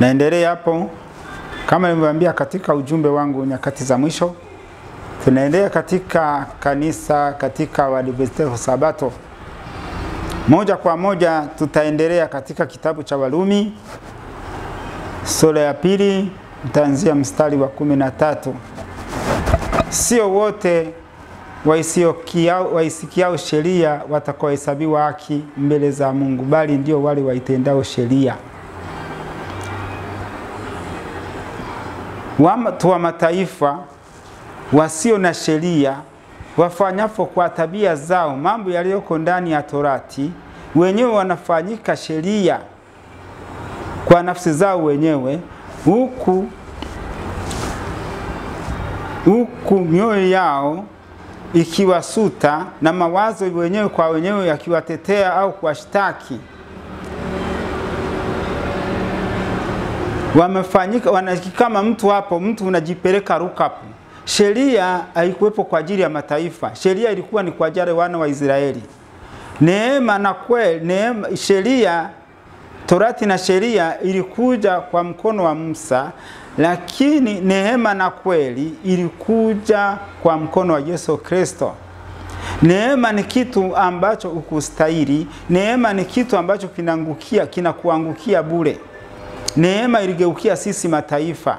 Naendelea hapo kama nilivyowaambia katika ujumbe wangu nyakati za mwisho. Tunaendelea katika kanisa katika Waadventista wa Sabato. Moja kwa moja tutaendelea katika kitabu cha Warumi sura ya 2, nitaanzia mstari wa 13. Sio wote waisikiao sheria watakaohesabiwa haki mbele za Mungu, bali ndio wale waitendao sheria. Watu wa mataifa wasio na sheria wafanyapo kwa tabia zao mambo yaliyoko ndani ya Torati, wenyewe wanafanyika sheria kwa nafsi zao wenyewe, huku mioyo yao ikiwasuta na mawazo wenyewe kwa wenyewe yakiwatetea au kuwashtaki. Wamefanyika kama mtu hapo, mtu unajipeleka rukapu. Sheria haikuwepo kwa ajili ya mataifa. Sheria ilikuwa ni kwa ajili ya wana wa Israeli. Neema na kweli, neema, sheria, Torati na sheria ilikuja kwa mkono wa Musa, lakini neema na kweli ilikuja kwa mkono wa Yesu Kristo. Neema ni kitu ambacho ukustahili. Neema ni kitu ambacho kinakuangukia bure. Neema iligeukia sisi mataifa.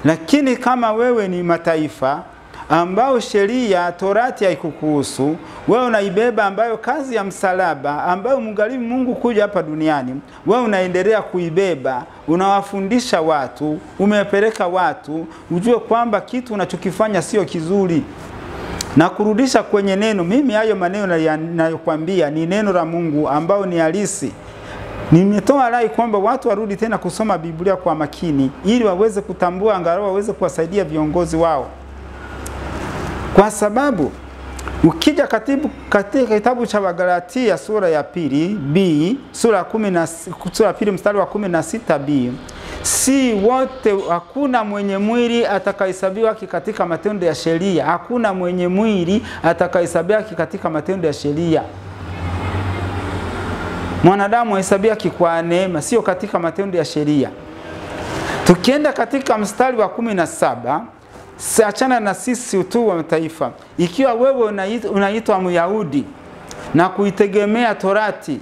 Lakini kama wewe ni mataifa ambao sheria Torati haikukuhusu, wewe unaibeba ambayo kazi ya msalaba ambayo mgharimu Mungu kuja hapa duniani, wewe unaendelea kuibeba, unawafundisha watu, umepeleka watu, ujue kwamba kitu unachokifanya sio kizuri. Na kurudisha kwenye neno. Mimi hayo maneno ninayokuambia ni neno la Mungu ambao ni halisi. Nimetoa rai kwamba watu warudi tena kusoma Biblia kwa makini ili waweze kutambua, angalau waweze kuwasaidia viongozi wao. Kwa sababu ukija katika kitabu cha Wagalatia sura ya 2b, sura ya 2 mstari wa 16b, si wote, hakuna mwenye mwili atakayehesabiwa haki katika matendo ya sheria. Hakuna mwenye mwili atakayehesabiwa haki katika matendo ya sheria. Mwanadamu ahesabiwa haki kwa neema, sio katika matendo ya sheria. Tukienda katika mstari wa 17, achana na sisi tu wa mataifa. Ikiwa wewe unaitwa Myahudi na kuitegemea Torati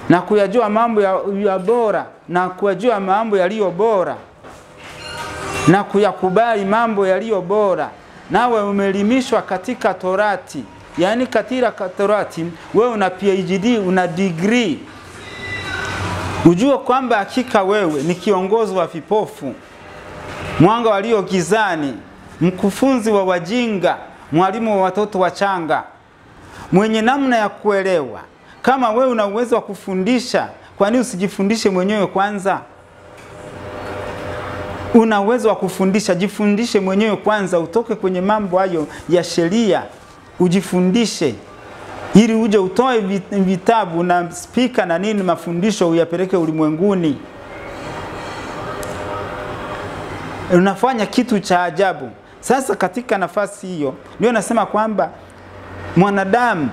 na kuyajua mambo ya bora na kuyajua mambo yaliyo bora na kuyakubali mambo yaliyo bora, nawe umeelimishwa katika Torati, yani katika Torati wewe una PhD, una degree, ujue kwamba hakika wewe ni kiongozi wa vipofu, mwanga walio gizani, mkufunzi wa wajinga, mwalimu wa watoto wachanga, mwenye namna ya kuelewa. Kama wewe una uwezo wa kufundisha, kwa nini usijifundishe mwenyewe kwanza? Una uwezo wa kufundisha, jifundishe mwenyewe kwanza, utoke kwenye mambo hayo ya sheria, ujifundishe ili uje utoe vitabu na speaker na nini, mafundisho uyapeleke ulimwenguni. Unafanya kitu cha ajabu. Sasa katika nafasi hiyo ndio nasema kwamba mwanadamu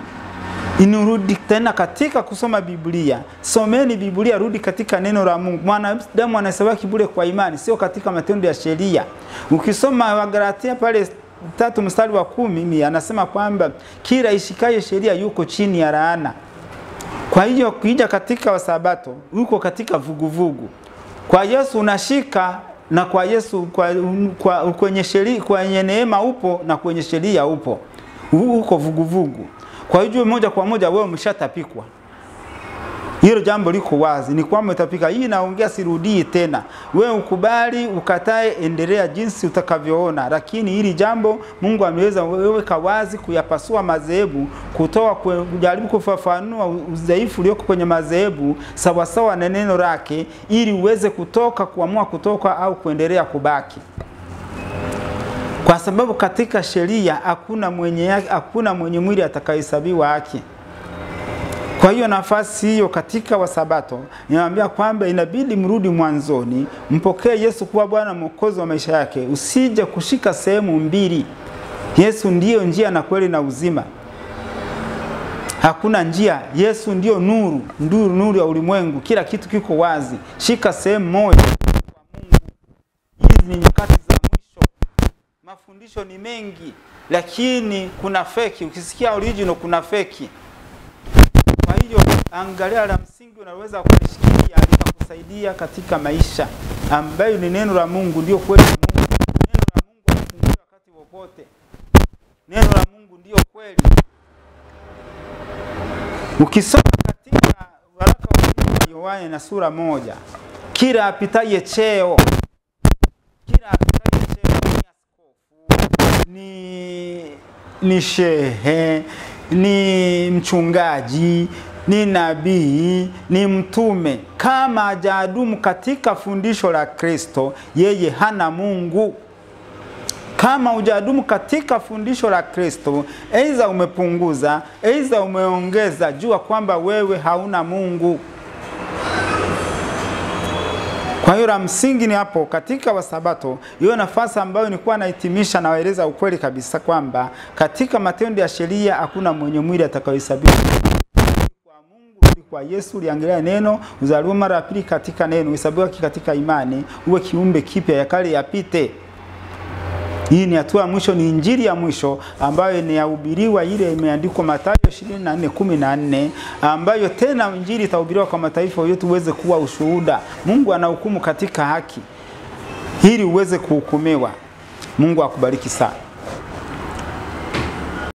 inurudi tena katika kusoma Biblia. Someni Biblia, rudi katika neno la Mungu. Mwanadamu anahesabiwa bure kwa imani, sio katika matendo ya sheria. Ukisoma Wagalatia pale 3 mstari wa 10, anasema kwamba kila ishikaye sheria yuko chini ya laana. Kwa hiyo kuija katika Wasabato uko katika vuguvugu. Kwa Yesu unashika, na kwa Yesu kwa kwenye sheria, kwenye neema upo na kwenye sheria upo. Uko vuguvugu. Kwa hiyo moja kwa moja wewe umeshatapikwa. Hilo jambo liko wazi, ni kwamba utapika. Hii naongea sirudii tena. Wewe ukubali, ukatae, endelea jinsi utakavyoona. Lakini hili jambo Mungu ameweza weka wazi kuyapasua madhehebu, kutoa, kujaribu kufafanua udhaifu ulioko kwenye madhehebu sawa sawa na neno lake, ili uweze kutoka, kuamua kutoka au kuendelea kubaki. Kwa sababu katika sheria hakuna mwenye mwili atakayehesabiwa haki. Kwa hiyo nafasi hiyo katika Wasabato ninawaambia kwamba inabidi mrudi mwanzoni, mpokee Yesu kuwa Bwana Mwokozi wa maisha yake. Usije kushika sehemu mbili. Yesu ndiyo njia na kweli na uzima. Hakuna njia. Yesu ndiyo nuru, nuru ya ulimwengu. Kila kitu kiko wazi. Shika sehemu moja. Mafundisho ni mengi, lakini kuna feki. Ukisikia original kuna feki. Kwa hiyo angalia la msingi unaweza kulishikilia likakusaidia katika maisha, ambayo ni neno la Mungu, ndio kweli ya Mungu. Neno la Mungu halifunguliwi wakati wowote. Neno la Mungu ndio kweli. Ukisoma katika waraka wa Yohana na sura 1, kila apitaye cheo, kila apitaye cheo ni askofu, ni shehe, ni mchungaji, ni nabii, ni mtume, kama hajadumu katika fundisho la Kristo, yeye hana Mungu. Kama hujadumu katika fundisho la Kristo, aidha umepunguza, aidha umeongeza, jua kwamba wewe hauna Mungu. Kwa hiyo la msingi ni hapo katika Wasabato, hiyo nafasi ambayo nilikuwa nahitimisha, nawaeleza ukweli kabisa kwamba katika matendo ya sheria hakuna mwenye mwili atakayehesabiwa kwa Mungu. Kwa Yesu uliangalia neno, uzaliwe mara ya pili katika neno, uhesabiwe katika imani, uwe kiumbe kipya, ya kale yapite. Hii ni hatua ya mwisho, ni injili ya mwisho ambayo inahubiriwa, ile imeandikwa Mathayo 24:14, ambayo tena injili itahubiriwa kwa mataifa yote uweze kuwa ushuhuda. Mungu anahukumu katika haki ili uweze kuhukumiwa. Mungu akubariki sana.